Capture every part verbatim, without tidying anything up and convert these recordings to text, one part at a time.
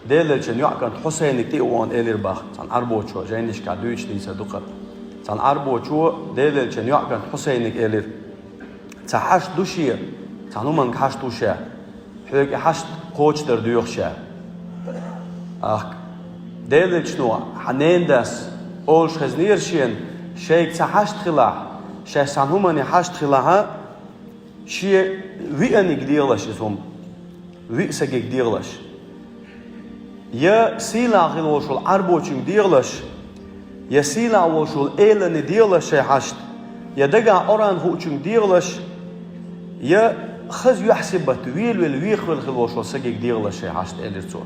Делан элчан йоӀ кӀант Хьусайнага тӀе а вахана элира бах цхьан Ӏарбочо, жайнашкахь дуьйцуш дийцар ду-кх. Цхьан Ӏарбочо Делан элчан йоӀ кӀант Хьусайнага элира: «Цхьа хьашт ду шен, цхьан хӀуманга хьашт ву ша. Хьоьга и хьашт кхочушдар доьху ша». Ахка: «Делан элчано, хьан ненан дас олуш хезнера шена, шайга цхьа хьашт хилахь, шаьш цхьан хӀуманна хьашт хилахь, шен виъниг дегӀалаш иза хӀума, виъ сагиг дегӀалаш. Я сийлахь хила волуш волу Ӏарбочуьнга дегӀалаш, я сийлахь волуш волу элана дегӀалаш шайн хьашт, я дагахь Ӏоран хуучуьнга дегӀалаш, я хаза юьхь-сибат, велавелла, вехавелла хила волуш волу сагиг дегӀалаш шайн хьашт», — элира цо.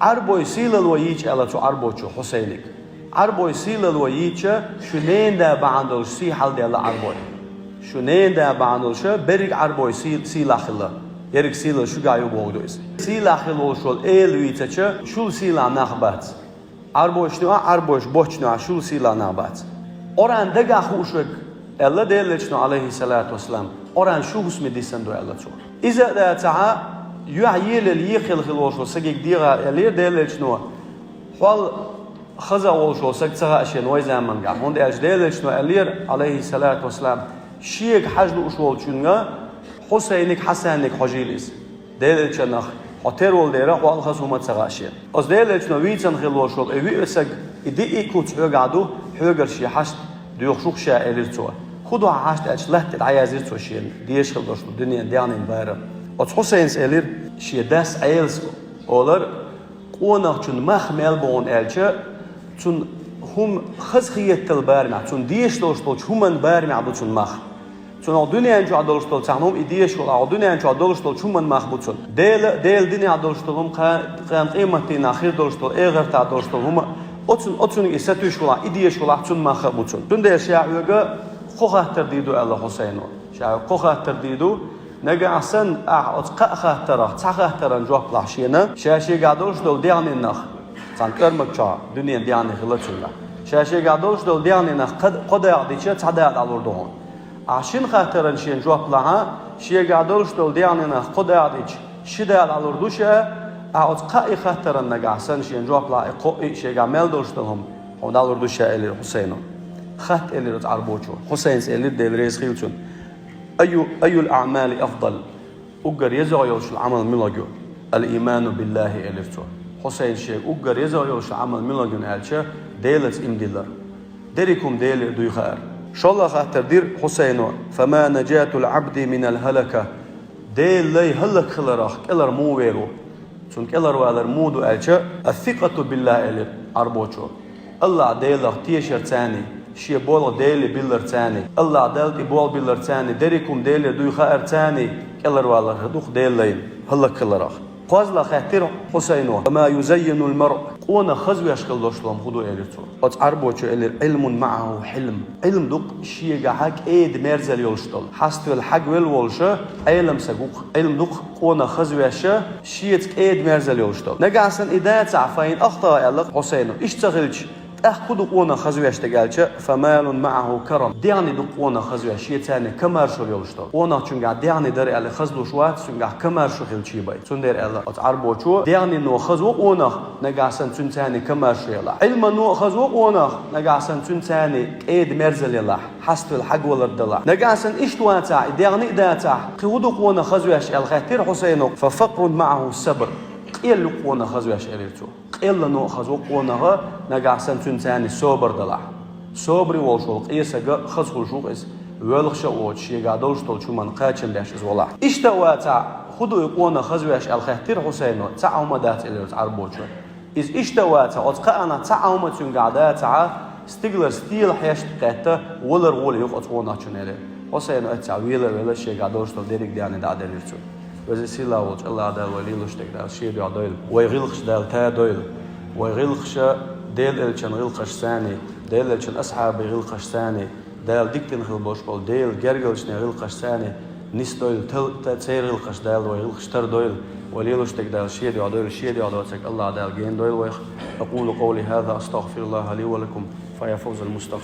«Ӏарбой сийлалла йийча», — аьлла цу Ӏарбочо Хьусайнага. «Ӏарбой сийлалла йийча, шун ненан да бахьана долуш сий хьаладаьлла Ӏарбой. Шун ненан да бахьана долуш берриг Ӏарбой сий-, сийлахь хилла. Ерриг сийлалла шуьгахь ю бохург ду иза. Сийлахь хила волуш волу эла вийцича, шул сийлахь нах бац. Ӏарбошна юкъахь, Ӏарбоша боцчунна юкъахь шул сийлахь нах бац. Ӏоран дагахь хууш верг», — аьлла Делан элчано, алейхиссалату вассалам. «Ӏоран шун хӀусаме дисина ду», — аьлла цо. Иза а дацахь, юьхь елаелла, ехаелла хила волуш волу сагиг дегӀахь элира Делан элчано: «Хьол хаза а волуш волу саг ца хаьа шена вайн заманахь, хӀунда аьлча Делан элчано аьллера, алейхиссалату вассалам, шега хьажа лууш волчуьнга, Хьусайниг, Хьасанниг хьожийла иза. Делан элчанах хьо тера волу дела, хьол хаза хӀума ца хаьа шена». Оцу Делан элчано вийцина хила волуш волу и виъ саг, и диъ а куц хьоьгахь ду, хьоьгара шен хьашт доьхуш ву ша, элира цо. «ХӀун ду хьан хьашт?» — аьлча, латта тӀе дӀаязйира цо шена деша хила долуш долу дуьненан даьхнийн барам. Оцу Хьусайнас элира: «Шен дас Ӏелас олура, къонахчун мах мел бу хьуна аьлча, цунна хӀума хазахеталан барамехь, цунна дезаш долуш долчу хӀуманан барамехь ду цунна мах. Цунна хӀокху дуьнен чохь долуш долу цхьана хӀума и дезаш волу, хӀокху дуьнен чохь долуш долчу хӀуманан мах бу цунна. Дела а, Делан динехь долуш долу хӀума, кхана, кхана къематдийнахь хир долуш долу, эхартахь долуш долу хӀума, оцун-, оцунга и сатуьйсуш волахь, и дезаш волахь, цунна мах а бу цунна. Цундела ша хьоьга кхо хаттар дийр ду», — аьлла Хьусайно. «Ша хьоьга кхо хаттар дийр ду. Нагахь санна ахь оцу кхаа хаттарах цхьа хаттаран жоп лахь шена, ша шегахь долуш долу даьхнийн нах, цхьана кӀоьрмаг чохь дуьненан даьхни хилла цуьнгахь. Ша шегахь долуш долу даьхнийн нах кхо, кхо дакъа дича, цхьа дакъа дӀалур ду хьуна. Ахь шина хаттаран шена жоп лахь, шегахь долуш долу даьхнийн нах кхо дакъа дича, ши дакъа дӀалур ду ша, ахь оцу кхаа хаттаран нагахь санна шена жоп лахь, и кхо а шегахь мел долуш долу хӀума хьуна дӀалур ду ша», — элира Хьусайно. Хатта элира оцу Ӏарбочо. Хьусайнас элира, Дела реза хуьлда цунна: «Айю, айюл аъмали афдал? Уггар еза йолуш йолу Ӏамал муьлха ю?» «Ал-ийману биллахи», — элира цо. Хьусайнас шега уггар еза йолуш йолу Ӏамал муьлха ю аьлча, Делаца иман диллар. Дерриг хӀума Деле дуй хаар. ШолгӀа хаттар дира Хьусайно: «Фама нажатул абди минал халака?» Делан лай хӀаллакьхиларах кӀелхьара муха вер ву? Цунна кӀелхьарвалар муха ду аьлча, «Ас-сикъату биллахи», — элира Ӏарбочо. АллахӀ Делах тешарца, шен болх Деле билларца, АллахӀ Далла тӀе болх билларца дерриг хӀума Деле дуй хаарца кӀелхьарвалар ду-кх Делан лайна хӀаллакьхиларах. КхозлагӀа хаьттира Хьусайно: «Ма юзаййинул маръ?» Къонах хаза веш хила долуш долу хӀума хӀун ду, элира цо. Оцу Ӏарбочо элира: «Ӏилмун маъаху хьилм». Ӏилм ду-кх шегахь кӀеда-мерзалла йолуш долу, хьаставелла, хьагвелла волуш Ӏелам саг ву-кх. Ӏилм ду-кх къонах хаза веш, шеца кӀеда-мерзалла йолуш долу. Нагахь санна и дацахь, фа ин ахтаа, аьлла Хьусайно. Иштта ца хилча, тӀаккха хӀун ду къонах хаза веш дерг аьлча, «фамалун маъаху карам». ДегӀне ду-кх къонах хаза веш, шеца комаьршо йолуш долу. Къонахчуьнгахь дегӀне дара аьлла хаза луш вац, цуьнгахь комаьршо хилча бен. Цундела аьлла оцу Ӏарбочо: «ДегӀнино хаза ву къонах, нагахь санна цуьнца комаьршо елахь. Ӏилмано хаза ву къонах, нагахь санна цуьнца кӀеда-мерзалла елахь, хьаставелла, хьагвалар далахь. Нагахь санна иштта вацахь, и дегӀне а дацахь, кхин хӀун ду къонах хаза веш?» — аьлла хаьттира Хьусайно. «Фа факърун маъаху сабр». Къелла ю-кх къонах хаза веш, элира цо. Къеллано а хаза ву къонах, нагахь санна цуьнца собар далахь. Собаре волуш волу къен саг хаза хуьлуш ву-кх иза, воьлхуш а воцуш, шегахь долуш долчу хӀуманна кхачам беш иза волахь. Иштта а вацахь, хӀун ду и къонах хаза веш аьлла хаьттира Хьусайно, цхьа а хӀума дац, элира оцу Ӏарбочо. Иза иштта а вацахь, оцу кхаанах цхьа а хӀума цуьнгахь дацахь, стигалара стелан хьешт кхетта, валар гӀоле ю-кх оцу къонахчун, элира. Хьусайно оццахь вела а велла, шегахь долуш долу дерриг дегӀне дӀаделира цо. Веза-сийлахь волчу АллахӀ Дала вай лелош дерг Дала шен дуьхьа дойла. Вай гӀиллакхаш Дала тадойла. Вай гӀиллакхаш Делан элчан гӀиллакхашца, Делан элчан асхьабийн гӀиллакхашца, Дала дика дина хила болуш болу Делан гергарчийн гӀиллакхашца нисдойла, тал-, та-, церан гӀиллакхаш Дала вай гӀиллакхаш тардойла. Вай лелош дерг Дала шен дуьхьа дойла, шен дуьхьа доцург АллахӀ Дала гена дойла вайх. أقول قولي هذا أستغفر الله لي ولكم فيا فوز المستغفرين.